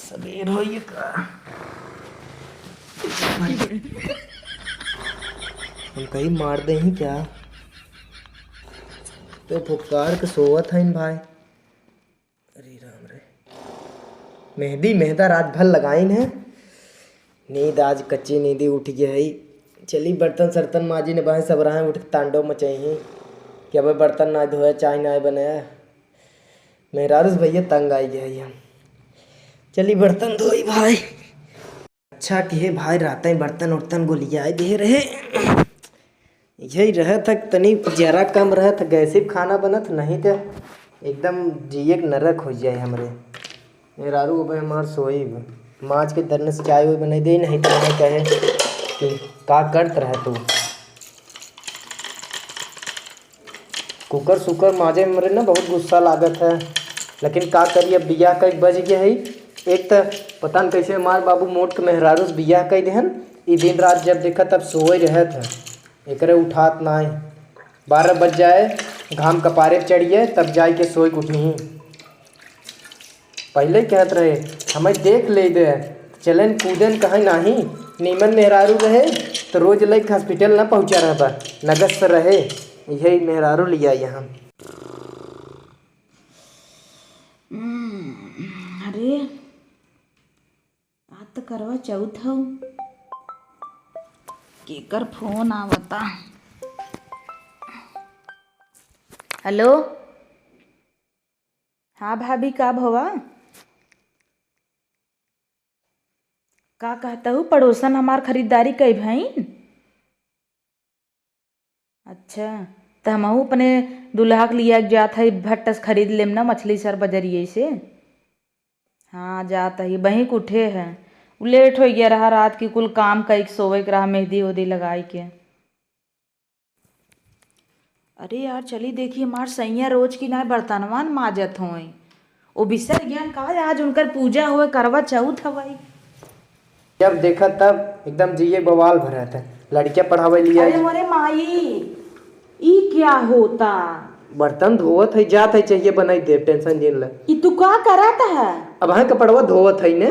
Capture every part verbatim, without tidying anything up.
सबेर होइए का? हम कहीं मार दे ही क्या? तो फुफकार के सोवत हइन भाई। अरे राम रे। मेहंदी मेहदा रात भर लगाइन है। नींद आज कच्ची नींदी उठ गई है। चली बर्तन सर्तन माजी ने बहे सब रहे उठ के तांडव मचाई ही कि अब बर्तन ना धोए, चाय ना बने। मेहरारू से भैया तंग आई गया हम। चली बर्तन धोई भाई। अच्छा किहे भाई, राते बर्तन उर्तन गोलियाए दे रहे। यही रहे तक तनी जरा कम रहे त गैसे पे खाना बनत, नहीं त एकदम जिए के नरक हो जाए हमरे। मेहरारू अब हमार सोई बा। माज के दरने से चाय वाय बनाई दे, नहीं तो हमें कहे कि का करत रहे तू। कुकर सुकर माजे में हमरे ना बहुत गुस्सा लागत है, लेकिन का करी, अब बियाह कई बज गया है। एक त पता न कैसे हमार बाबू मोट के मेहरारू से बियाह कई देहन, ई दिन रात जब देखा तब सोए रहत है, एकरे उठात नाय। बारह बज जाए, घाम कपारे पे चढ़िए, तब जाए के सोए के उठी। पहिले कहत रहे, "हमें देख ले दे, चलन कूदन कहीं नाही, नीमन मेहरारू रहे, तो रोज लइके हॉस्पिटल न पहुँचा रहबा, नगद से रहे।" यही मेहरारू लिया यहाँ। हम्म, अरे, आज तो करवा चौथ हौ, केकर फोन आवता? हेलो, हाँ भाभी, का भवा? का कहतहू, पड़ोसन हमार खरीदारी कई भईन? अच्छा, त हमहू अपने दुल्हा के लिया के जात हई, भट्ट से खरीद लेम ना मछली सर बजरिये से। हाँ, जात हई, बहिक उठे है। उ लेट होइ गया रहा रात की, कुल काम कई के सोवे के रहा, मेहंदी ओहदी लगाई के। अरे यार, चली देखी, हमार सैया रोज की नाय बर्तनवा न माजत होई। ओ बिसर गया का, आज उनकर पूजा होए, करवा चौथ हवई। जब देखा तब एकदम जिए बवाल भरत है। लड़किया पढ़ावे लिया अरे मोरे माई, ई क्या होता? बर्तन धोवत है, जात है, चाहिए बनाई देब, टेंशन जिन ले। ई तू का करत है? अब हाँ कपड़वा धोवत है ने।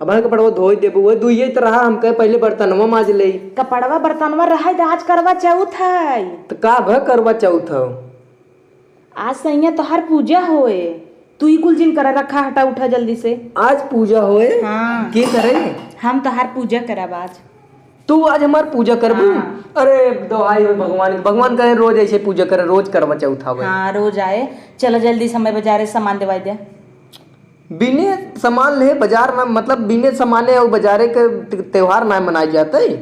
अब हाँ कपड़वा धोई देबू, वो दुइये त रहा, हम कहे पहिले बर्तनवा माज ले। कपड़वा बर्तनवा रहे त आज करवा चौथ है। त का भ करवा चौथ हो? आज सैया तोहार पूजा होए, तू ई कुल जिन करा, रखा, हटा, उठा जल्दी से। आज पूजा होए? हाँ। के करे? हम तोहार पूजा करब आज। तू आज हमार पूजा करबू? हाँ। अरे दोहाई हो भगवान के, भगवान कहे रोज ऐसे पूजा करे, रोज करवा चौथ आवे। हाँ, रोज आए। चला जल्दी से हमें बाजारे सामान देवाई दे। बिने सामान ले बाजार ना, मतलब बिने सामाने और बाजारे के त-, त्योहार ना मनाए जाते।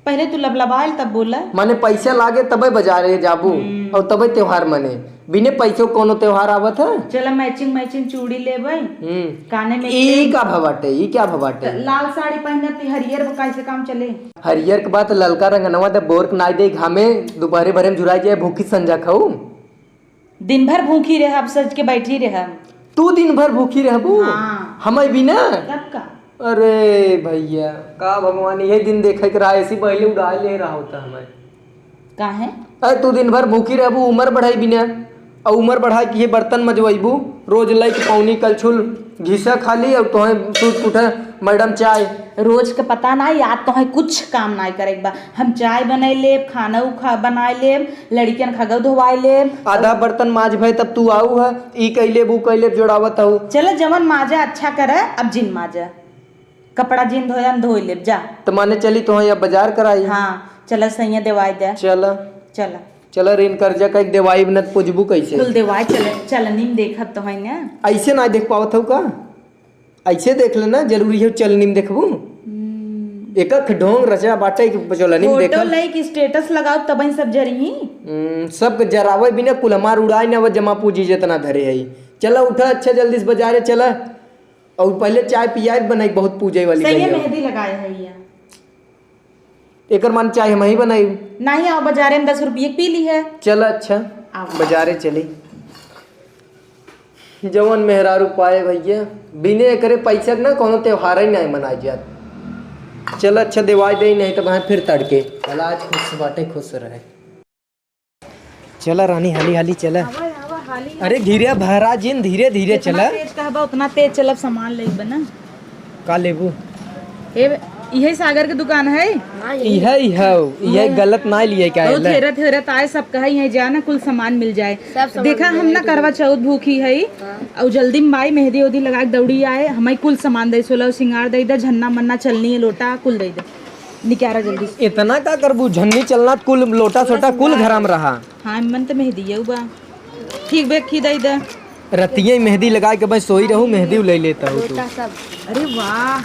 पहिले तू लबलबाइल तब बोला। माने पैसा लागे तबे बाजारे जाबू हम्म। और तबे त्योहार मने। बिने पैसो कोनो त्योहार आवत है? चला matching matching चूड़ी लेबै। हम्म। काने में ई तेल। का भवाटे, ई क्या भवाटे? त लाल साड़ी पहनत ती हरियर बकाई से काम चले। हरियर के बात ललका रंगनवा दे बोर के नाई दे घामे, दोपहरे भरे में झुराई जाए, भूखी संझा खाऊ। दिन भर भूखी रहे, अब सज के बैठी रहे। तू दिन भर भूखी रहबू? हाँ। हमें भी ना? तब का? अरे भैया, का भगवान यही दिन देखे के रहा, ऐसी पहले उड़ा ले रहा होता हमें। काहे? अरे तू दिन भर भूखी रहबू, उम्र बढ़ाई बिना, और उम्र बढ़ाई के ये बर्तन मजवैबू, रोज लइके पौनी कलछुल घिसा खाली, और तोहे सूत उठे मैडम चाय। रोज के पता ना याद तोहे कुछ काम ना करे के बा। हम चाय बनाई लेब, खाना उखा बनाई लेब, लड़कियन खगौ धोवाई लेब। आधा बर्तन माज भय तब तू आऊ है, ई कई लेब, ऊ कई लेब, जोड़ावत हऊ। चल जवन माजा अच्छा करे, अब जिन माजा। कपड़ा जिन धोया, हम धोई लेब, जा। त माने चली तोहे अब बाजार कराई। हाँ, चल सैया देवाई दे। चल। चल। चल ऋण कर्जा का एक देवाई बनत पुजबू कैसे? कुल देवाई चल, चलनी में देखब तो है ना। ऐसे ना देख पावत हऊ का? ऐसे देख लेना, जरूरी है चलनी में देखबू। हम्म। एक अख ढोंग रचा बाटे कि चलनी में फोटो देखब। लाइक status लगाओ तब सब जरी। हम्म, सबके जरावे बिना कुल हमार उड़ाई ना, वो जमा पूंजी जितना धरे है। चला उठा, अच्छा जल्दी से बाजारे चला। और पहले चाय पियाए बनाई, बहुत पूजे वाली सही है, भैया। मेहंदी लगाए है ये। एकर मान चाय हम ही बनाई। नहीं, आओ बाजारे में दस रुपये पी ली है। चल अच्छा, आओ। बाजारे चली। जवन मेहरारू पाए भैया, बिने एकरे पैसा के ना कोनो त्योहार ही नहीं मनाई जात। चल अच्छा, देवाई दे, नहीं तो भाई फिर तड़के। चला आज खुश बाटे, खुश रहे। चला रानी, हाली हाली चला। आवा, आवा, अरे धीरे भरा जिन, धीरे धीरे जितना चला। तेज कहबा उतना तेज चलब, सामान लेब ना। का लेबू? ए, इहे सागर के दुकान है? हाँ, यही। इहे, इहे, इहे। गलत ना लिए का बहुत है? हेरत हेरत आए, सब कहे यहीं जाना, कुल सामान मिल जाए। सब सामान देखा, मिल हम ना जाए। करवा चौथ भूखी है, हाँ। और जल्दी में माई मेहंदी ओहदी लगा के दौड़ी आए, हमें कुल सामान दे, सोलह सिंगार दे दे, झन्ना मन्ना, चलनी है, लोटा, कुल दे दे, निकारा जल्दी से। इतना का करबू? झन्नी चलना, कुल लोटा पूरा सोटा, कुल सिंगार। घरा में रहा। हाँ, मन तो मेहंदी बा। ठीक बे, खी दे दे। रतिये मेहंदी लगा के बस सोई रहू, मेहंदी ले लेता हूँ तू। लोटा सब। अरे वाह।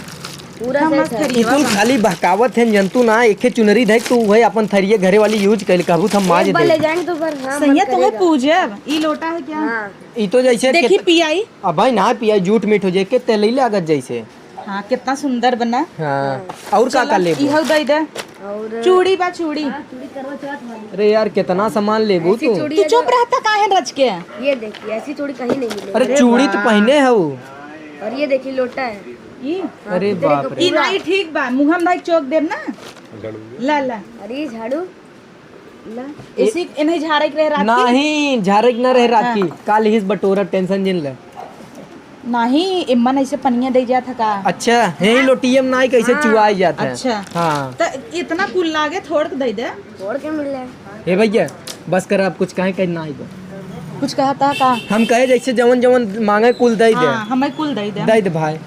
पूरा इतना set मस्त है। थरिया ई कुल बा। खाली बहकावत है, जनतू ना, एके चुनरी धइ के तू वही अपन थरिये घरे वाली use कइल, कहबू त हम माज एक बार दे। ले जाएंगे तो पर, हाँ, सैया, मन तोहे करेगा। पूजब। ई लोटा है क्या? हाँ। ई तो जैसे देखी के पियाई। अब भाई ना पियाई, जूठ मीठ हो जाए, के तेल ही लागत जैसे। हाँ, कितना सुंदर बना। हाँ। और का चला, का लेबू? इहौ दे दे। और चूड़ी बा, चूड़ी। हाँ, चूड़ी करवा चौथ वाली। अरे यार, कितना सामान लेबू ऐसी तू? चूड़ी तू है चुप जो रहता काहे रच के? ये देखिए, ऐसी चूड़ी कहीं नहीं मिलेगी। अरे अरे चूड़ी तो वाह। पहने है वो। और ये देखिए, लोटा है। ई? हाँ, अरे कितने बाप का रे। ई पूरा। नाई ठीक बा, मुँह में भाई चोक देब ना। ला, ला। अरे झाड़ू। ला, ए- इसी इन्हें झाड़े के रहे रात की? नहीं, झाड़े के ना रहे रात हाँ। की। काल हिस बटोरा, tension जिन ले। नहीं, इम्मन ऐसे पनिया दे जात है का? अच्छा, हे लोटियम नाई कैसे हाँ। चुआई जात है। अच्छा। हाँ। त इतना कुल लागे, थोड़ के दे दे। थोड़ के मिल जाए। हे भैया, बस कर, अब कुछ कहे, कहे ना आइबो। कुछ कहता है का? हम कहे जैसे जवन जवन मांगे कुल दे दे। हाँ, हमें कुल दे दे। दे दे भाई।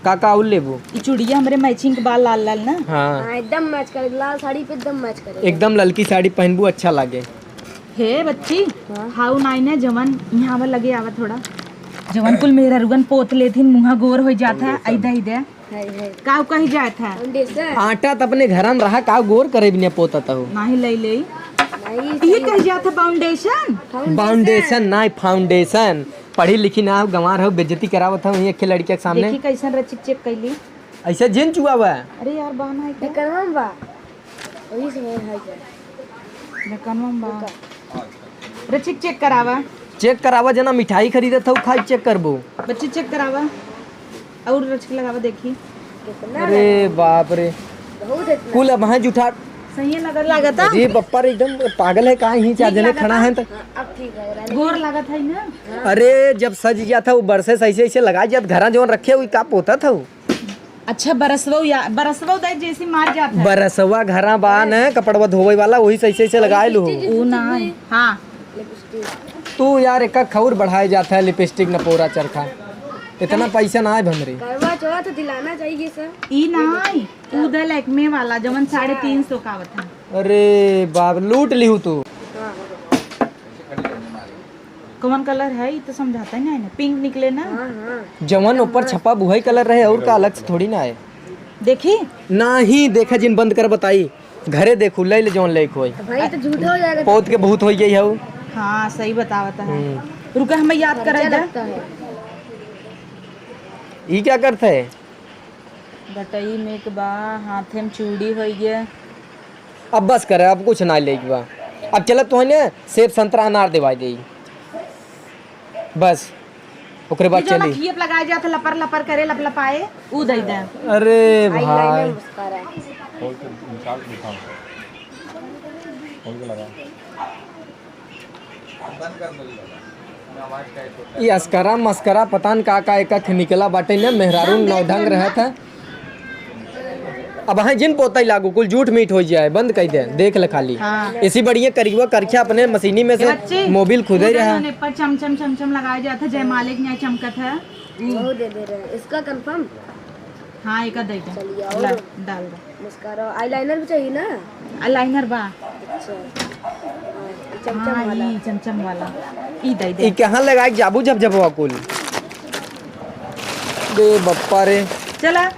का का और लेबू? ई चूड़िया हमरे matching के बा, लाल लाल ना। हाँ। हाँ, एकदम match करे, लाल साड़ी पे एकदम match करे। एकदम ललकी साड़ी पहनबू, अच्छा लागे। हे बच्ची, हाँ? हाउ नाई ने जवन यहाँ आवा, लगे आवा थोड़ा। जवन कुल मेहरारुअन पोत लेथिन, मुँहा गोर हो जात है, foundation। ऐदा, ऐदा। है, है। का कही जात है? Foundation। आटा त अपने घर में रहा, का गोर करे बिना पोतत हो? नहीं ले ले। नहीं, ये सही कही बात जात है foundation? Foundation। Foundation ना, foundation। पढ़ी लिखी ना हो, गंवार हो, बेइज्जती करावत हो, वहीं एक लड़किया के सामने। देखी कैसन रचिक चेक कैली। ऐसे जिन चुआ बा। अरे यार, बा ना है क्या? ढक्कनवा में बा। वही से है क्या? ढक्कनवा में बा। रुका। रचिक चेक करावा। चेक करावा, जना मिठाई खरीदत हो, खाई चेक करबो। बच्ची चेक करावा। और रचिक लगावा, देखी। कितना अरे लगा? बाप रे। बहुत इतना। कुल अब हाँ जुठा। सही है, नजर लागता। अरे बप्पा रे, एकदम पागल है, कहाँ ही चार ठीक जने लागता? खड़ा है तो। हाँ, अब ठीक लग रहा है। गोर लागत है ना? अरे, जब सज गया था, वो बरसे से ऐसे, ऐसे लगा दिया, घरा जौन रखे हुई, का पोता था वो? अच्छा, बरसवो या, बरसवो दे जैसे मार जात है। बरसवा घरा बा न, कपड़वा धोवे वाला, वही से ऐसे, ऐसे लगाए लो। Lipstick ऊ ना। हाँ। Lipstick। तू यार, एक खौर बढ़ाए जात है, lipstick न पोरा चरखा। इतना पैसा ना है भमरी। करवा चौथ दिलाना चाहिए सर। ई ना, ऊ द Lakme वाला, जवन साढ़े तीन सौ का आवत है। अरे बाप, लूट लिहू तू। हाँ। कौन colour है, ई तो समझाता ही नहीं है। Pink निकले ना। हाँ, हाँ। जवन ऊपर छपा बुहई colour रहे, और का अलग से थोड़ी ना है। देखी? नाही, देखा जिन बंद कर बताई। घरे देखू, ले ले जौन लेक होई। तो भाई, तो झूठा हो जाएगा। पौध के भूत होई गई हऊ। हाँ, सही बतावत है। हम्म। रुका, हमें याद खर्चा कराई दे। लगता है। ई क्या करते है? गटई में के बा, हाथे में चूड़ी होई गे। अब बस करे, अब कुछ ना लेके बा। अब चलत तो है ने, सेब, संतरा, अनार देवाई देई। बस, ओकरे बाद ये जो चली। लखियत लगाए जात है, लपर लपर करे, लपलपाए, ऊ दे दे। अरे भाई। Eyeliner, mascara। खोल के निकाल के दिखाओ। खोल के लगा। ई अस्करा मस्करा पता न का का एक ठे निकला बाटे न, मेहरारू नौ ढंग रहत है। अब हाँ जिन पोतई लागू, कुल जूठ मीठ हो जाए, बंद कर दे, देख ले खाली। हाँ। इसी बढ़िया करियो करके अपने मशीनी में से ए बच्ची, मोबिल खुदे ऊ रहा। जौन एपर चमचम चमचम लगाए जात है, जयमाले के न्याय चमकत है। ऊ। वो दे दे रहे हैं। इसका confirm? हाँ, एक दे दे। चलिए, और? ला, डाल दे। Mascara, eyeliner भी चाहिए ना? Eyeliner बा। अच्छा। हाँ, ये चमचम हाँ, वाला। ई चमचम वाला। ई दे दे। ई कहाँ लगाए जाबू जब जब कुल? दे बप्पा रे। चला,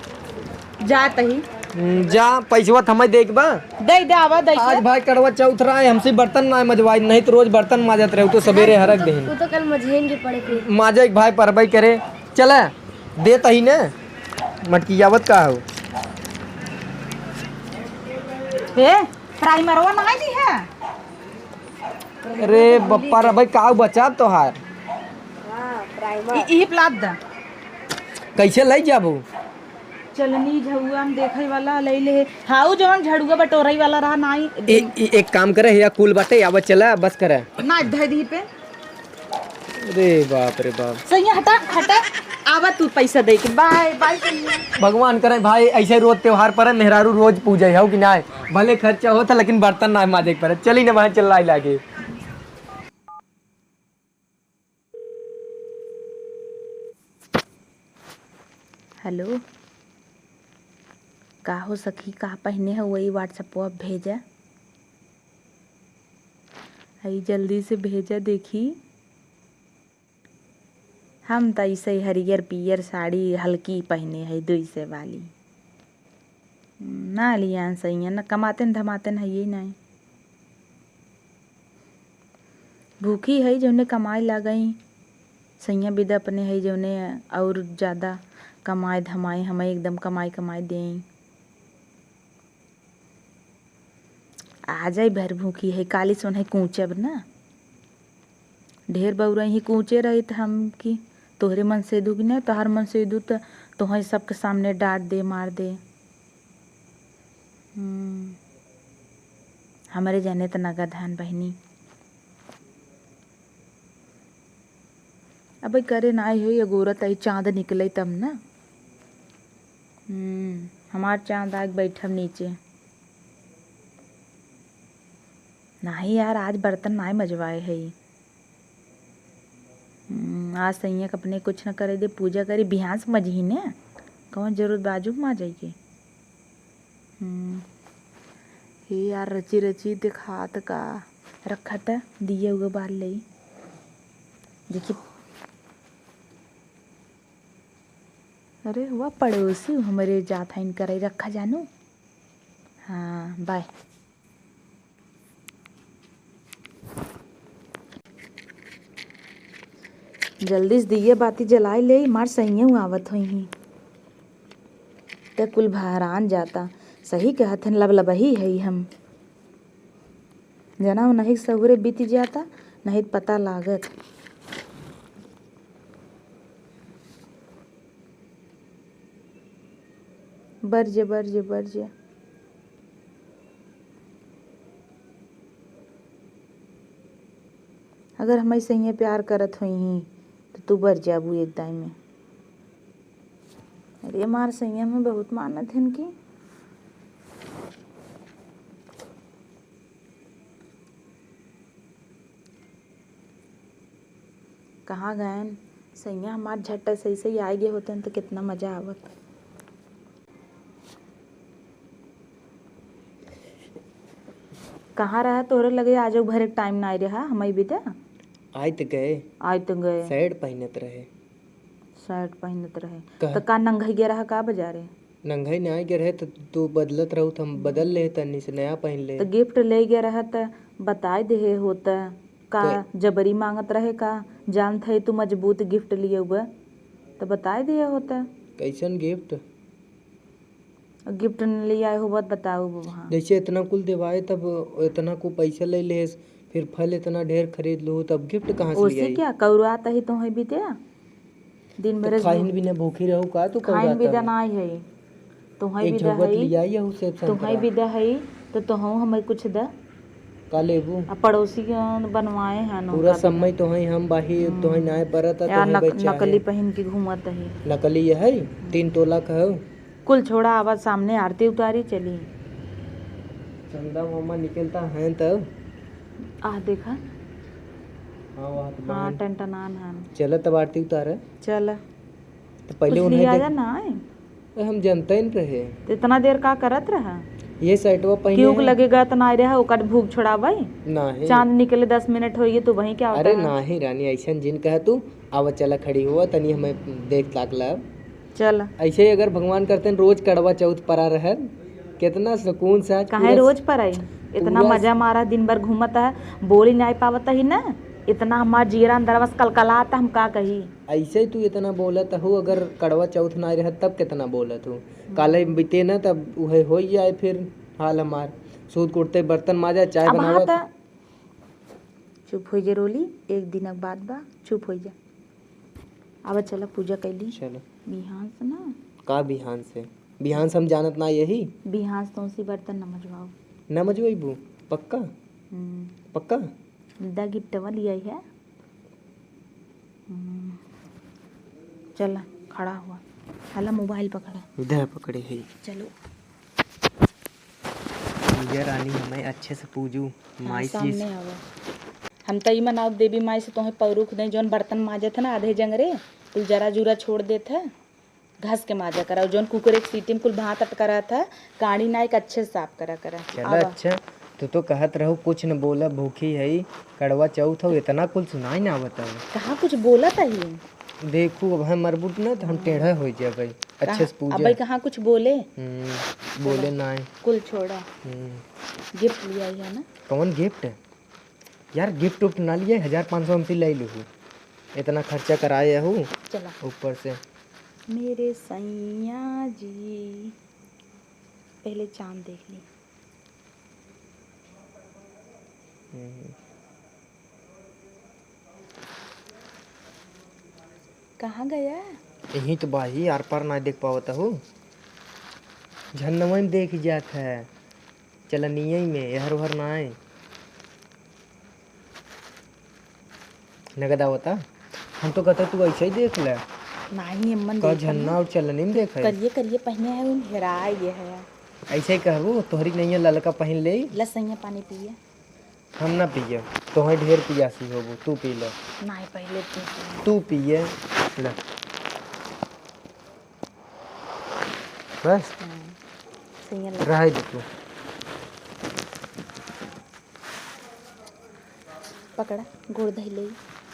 जा तही। हम्म, जा, पैसवा थमा दे के बा। दे दे, आवा, दे आज दे। भाई करवा चौथ रहा है, हमसे बर्तन ना मजवाई, नहीं तो रोज बर्तन माजत रहे, तो सवेरे हरक देहिन। तू तो कल मजेंगे पड़े फिर। माजे एक भाई परबई करे, चला, दे तही ने, मटकियावत का हो? ए, primerवा ना दी है? अरे बप्पा रे भाई, का बचा तोहार? हाँ, primer। ई, ई प्लाट दा। कैसे लई जाबू? चलनी झउआ में देखे वाला लई ले। हाउ जवन झड़ुआ बटोरई वाला रहा ना, ई ए, ए, एक काम करे, या कुल बाटे, आवा चला, बस करे। ना, धर दी पे। अरे बाप रे बाप। सैया हटा, हटा। आवा तू पैसा दे के। बाय, बाय सैया। भगवान करे भाई, ऐसे रोज त्योहार पर मेहरारू रोज पूजे, हौ कि नाय? भले खर्चा होता, लेकिन बर्तन ना माजे के पड़े। चली ना, वहाँ चिल्लाए लागे। हेलो, का हो सखी, का पहिने हउ वही WhatsApp पर भेजा। हई जल्दी से भेजा देखी। हम त ऐसे ही हरियर पियर साड़ी हल्की पहिने हई, दुई सौ वाली। ना लियान सैया, न कमातेन धमातेन हइये नाई। भूखी हई जौने कमाए लागई, सैया बिदा अपने हई जौने और ज्यादा कमाए धमाए, हमें एकदम कमाए कमाए देई। आ जाई भर भूखी हई, काली सोन हई कूचब ना। ढेर बउरई ही कूचे रही त हम कि तोहरे मन से दू कि नहीं, तोहर मन से दू त तोहई सबके सामने डांट दे, मार दे। हम्म, हमरे जने त नगद हन बहिनी। अबे करे नाई होई, अगोरत आई चांद निकले तब ना। हम्म, हमार चांद आके बैठब नीचे। नाही यार, आज बर्तन नाई मजवाए हई। हम्म, आज सैया के अपने कुछ न करे दे, पूजा करी, बिहान से मजही ने। कौन जरूरत बाजू मा जाई के? हम्म, हे यार, रची रची दिखात का रखत दिए हुए बाल लई। देखी, अरे, वह पड़ोसी हमरे जात हइन करे रखा जानू। हाँ, बाय। जल्दी से दिए बाती जलाए ले, मार सैया आवत होइहीं। ते कुल बहरान जाता। सही कहत हन, लबलबही हई हम। जना हो, नहीं सहुरे बीत जाता, नहीं त पता लागत। बर जे, बर जे, बर जे। अगर हमई सैया प्यार करत होइहीं, त तू बर जाबू एक दाई में। अरे, मार सैया में बहुत मानत हन की। कहाँ गएन? सैया हमार झट्टा सही सही आए गए होतेन त कितना मजा आवत। कहाँ रहा तोहरे लगे आजो भरे टाइम ना आए रहा, हमई बिदा? आइत गए। आइत गए। शर्ट पहिनत रहे। शर्ट पहिनत रहे। कह- त का नंगई गया रहा का बजारे? नंगई ना गया रहे त तू बदलत रहू त हम बदल ले तनी से नया पहिन ले। त गिफ्ट ले गया रहा त बताए देहे होता का? कै- जबरी मांगत रहे का? जानत है तू मजबूत गिफ्ट लिए हुए त बताए देहे होता। कैसन गिफ्ट? गिफ्ट न ले आए हो, बात बताओ बबुआ। जैसे इतना कुल देवाए, तब इतना को पैसा ले लेस, फिर फल इतना ढेर खरीद लो, तब गिफ्ट कहाँ से ले ओसे आई? क्या कौरात ही तो है बिद्या? दिन तो भर खाइन बिना भूखी रहू का तू खाइन कौरात बिदा है? ना आई है। तो है एक बिदा झोंगत है। ले आई है उसे तोहई संतरा। बिदा है, तो तोहू हमें कुछ द। का लेबू? आ पड़ोसी के बनवाए हैं पूरा उनका समय बिदा। तोहई हम बाही, हम्म। तोहई नाय परत, या तोहई नक-, बच्चा नकली है। पहिन के घूमत है। नकली ये है? हम्म। तीन तोला का हो। कुल छोड़ा, आवाज सामने आरती उतारी चली। चंदा मामा निकलता है तब। आह, देखा। हाँ, वहाँ तो हाँ, बहन। टनटनान है। चल तब आरती उतारे। चल। तो पहले कुछ उन्हें लिया देख- जा ना आए। ए, हम जनते न रहे। तो इतना देर का करत रहा? ये शर्टवा पहने क्यों हैं। लगेगा इतना आए रहा, ओकर भूख छोड़ावे? नाही। चांद निकले दस मिनट होइए तो वहीं क्या होता अरे है? नाही रानी, ऐसन जिन कह तू। आवा चला खड़ी हुआ, तनी हमें देख ताक ला। चल। ऐसे ही अगर भगवान करते हैं, रोज कड़वा चौथ परा रहे, कितना सुकून से आज काहे पूरा रोज पराई? इतना पूरा मजा मारा, दिन भर घूमत है, बोली नहीं पावत ही ना, इतना हमार जियरा अंदर बस कलकलात, हम का कही। ऐसे ही तू इतना बोलत हो, अगर कड़वा चौथ ना रहे तब कितना बोलत हो। हम्म। काले बीते ना, तब उहे हो ही जाए फिर हाल हमार। सूत के उठते बर्तन माजा, चाय अब बनावत। हाँ त चुप हो जे रोली, एक दिन के बात बा, चुप हो जा। अब चला पूजा कैली। चलो। बिहान से ना। का बिहान से? बिहान से हम जानत ना यही। बिहान से तोसी बर्तन न मजवाओ। न मजवाइबू? पक्का? हम्म। पक्का? दा गिफ्टवा लिया है। चला, खड़ा हुआ। हला मोबाइल पकड़ा। इधर पकड़े है। चलो। पूजा रानी, हमें अच्छे से पूजू। हाँ, माई से सामने आवा। हम त ई मनाउब देवी माई से तोहे पौरुख देई, जौन बर्तन माजत है ना आधे जंगरे, तू जरा जुरा छोड़ देत है, घस के माजा करा। जौन कुकुर एक सीटी में कुल भात अटका रहत है, काड़ी ना एक अच्छे से साफ करा करा। चला आवा। अच्छा, तू तो कहत रहू कुछ न बोला, भूखी है, कड़वा चौथ हो, इतना कुल सुनाई ना आवत है। कहाँ कुछ बोलत है? देखू, अब हम मरबूट ना तो हम टेढ़ा हो जाबे। अच्छे से पूजा। अबे कहाँ कुछ बोले? हम्म, बोले चलो। ना है। कुल छोड़ा। हम्म। गिफ्ट लिया है ना? कौन गिफ्ट? यार, गिफ्ट उफ्ट ना लिए, हजार पाँच सौ हमसे ले लूँ। इतना खर्चा कराए हूँ चला। ऊपर से। मेरे सैया जी, पहले चांद देख ली। हम्म। कहाँ गया? यहीं तो बाही, आर पार ना देख पावत हूँ। झन्नवा में देख जात है, चलनिया में, एहर ओहर ना आए। नगद आवता? हम तो कहता तू ऐसे ही देख ले। नहीं, अम्मन का देखा झन्ना ना। और चलनी में देख है। करिए, करिए पहने है, उन हेराए ये है। ऐसे ही कहबू, तोहरी नहीं है, ललका पहन ले। लसैया पानी पिए। हम ना पिए, तोहे ढेर पियासी होबू, तू पी ले। नहीं, पहले तू पी। तू पिए, ले। बस? हाँ, सही है। रहे दे तू। पकड़ा, गोड़ धइ ले।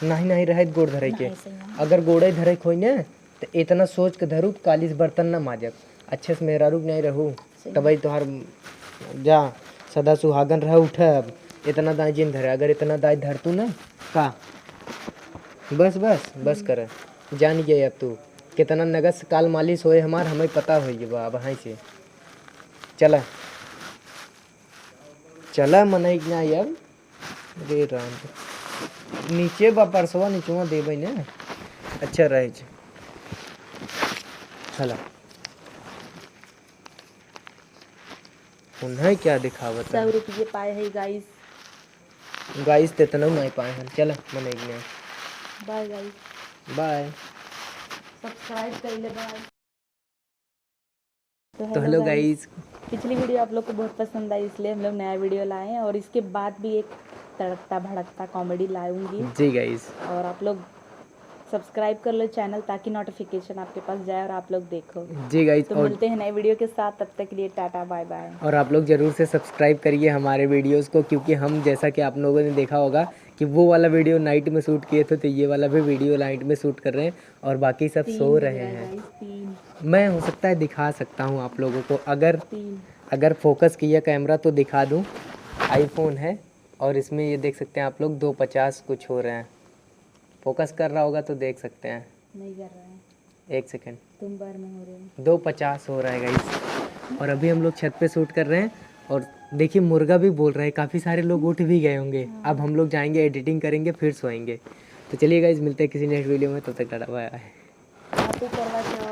नहीं, नहीं, रहे दे गोड़ धरे के। नहीं, सही है। अगर गोड़े धरे के होई ना, तो इतना सोच के धरू, काली से बर्तन ना माजब। अच्छे से मेहरारू के नहीं रहू, सही। तबई तोहार जा, सदा सुहागन रह उठब। इतना दाई जिन धरे, अगर इतना दाई धरतू ना, का? बस, बस, बस हम्म। कर। जान गए अब तू। कितना नगद से काल मालिश होए हमार, हमें पता होई बा अब हाँ से। चला। चला, मनई ना यार। अरे राम रे। नीचे बा परसवा, निचवा देबै ने। अच्छा रहे छे। चला। उन्हें क्या दिखावत सौ है? रुपये पाए है, guys। Guys, तेतना नहीं पाए हैं। चला, मनई ना। Bye, guys। Bye। Subscribe कर ले, bye। तो तो hello hello guys। Guys। पिछली video आप लोग को बहुत पसंद आई, इसलिए हम लोग नया video लाए हैं और इसके बाद भी एक तड़कता भड़कता comedy लाऊंगी। जी guys। और आप लोग subscribe कर लो channel, ताकि notification आपके पास जाए और आप लोग देखो। जी guys, तो और मिलते हैं नए video के साथ, तब तक के लिए टाटा bye bye। और आप लोग जरूर से subscribe करिए हमारे videos को, क्योंकि हम, जैसा कि आप लोगों ने देखा होगा कि वो वाला video night में shoot किए थे, तो ये वाला भी video night में shoot कर रहे हैं। और बाकी सब तीन सो रहे हैं। Guys, तीन। मैं हो सकता है दिखा सकता हूँ आप लोगों को, अगर, तीन। अगर focus किया camera तो दिखा दूँ। iPhone है और इसमें ये देख सकते हैं आप लोग, दो पचास कुछ हो रहे हैं। Focus कर रहा होगा तो देख सकते हैं। नहीं कर रहा है। एक second। तुम बार में हो रहे हो। दो पचास हो रहा है guys, और अभी हम लोग छत पे shoot कर रहे हैं। और देखिए, मुर्गा भी बोल रहा है, काफ़ी सारे लोग उठ भी गए होंगे। हाँ। अब हम लोग जाएंगे, editing करेंगे, फिर सोएंगे। तो चलिए guys, मिलते हैं किसी next video में, तब तक टाटा bye। आप ऊपर वाले